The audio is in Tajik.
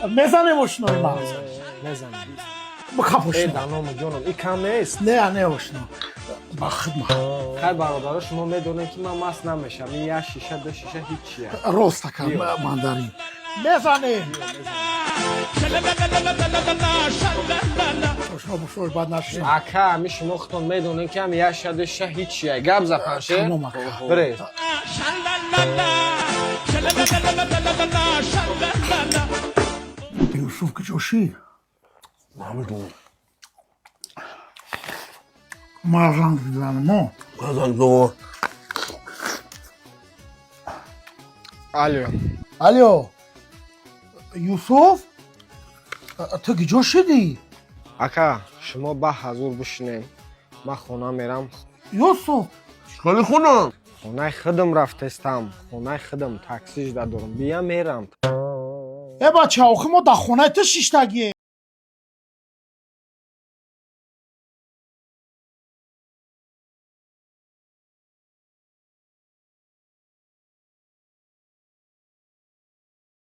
Мезанем, ошнои ман. Мезанем. Бикап. Э. Ошно. Даному ҷоном, и кам нест. Не, не, ошно, ба хидма. Хай, бародаро, шумо медонед, ки ман маст намешам. Ин як шиша, ду шиша ҳичия. Рост, ака. Биё. Мандарин мезанем. Ошно, бушой, бад нашин. Ака, ами шумо худтон медонед, ки ами як шиша, ду шиша ҳичия. Гап за, панше. Тамом, ака. Биред. Юсуф куҷо шид? Намедонам. Ма занг бизанемо. Занг зан. Алё. Алё, Юсуф, ту куҷо шидӣ? Ака, шумо ба ҳазур бишинед, ман хона мерам. Юсуф! Чикори хонам? Хонаи худам рафтестам, хонаи худам такси жда дорам, бия, мерам. Э, бача, охи мо дар хонаи ту шиштагием.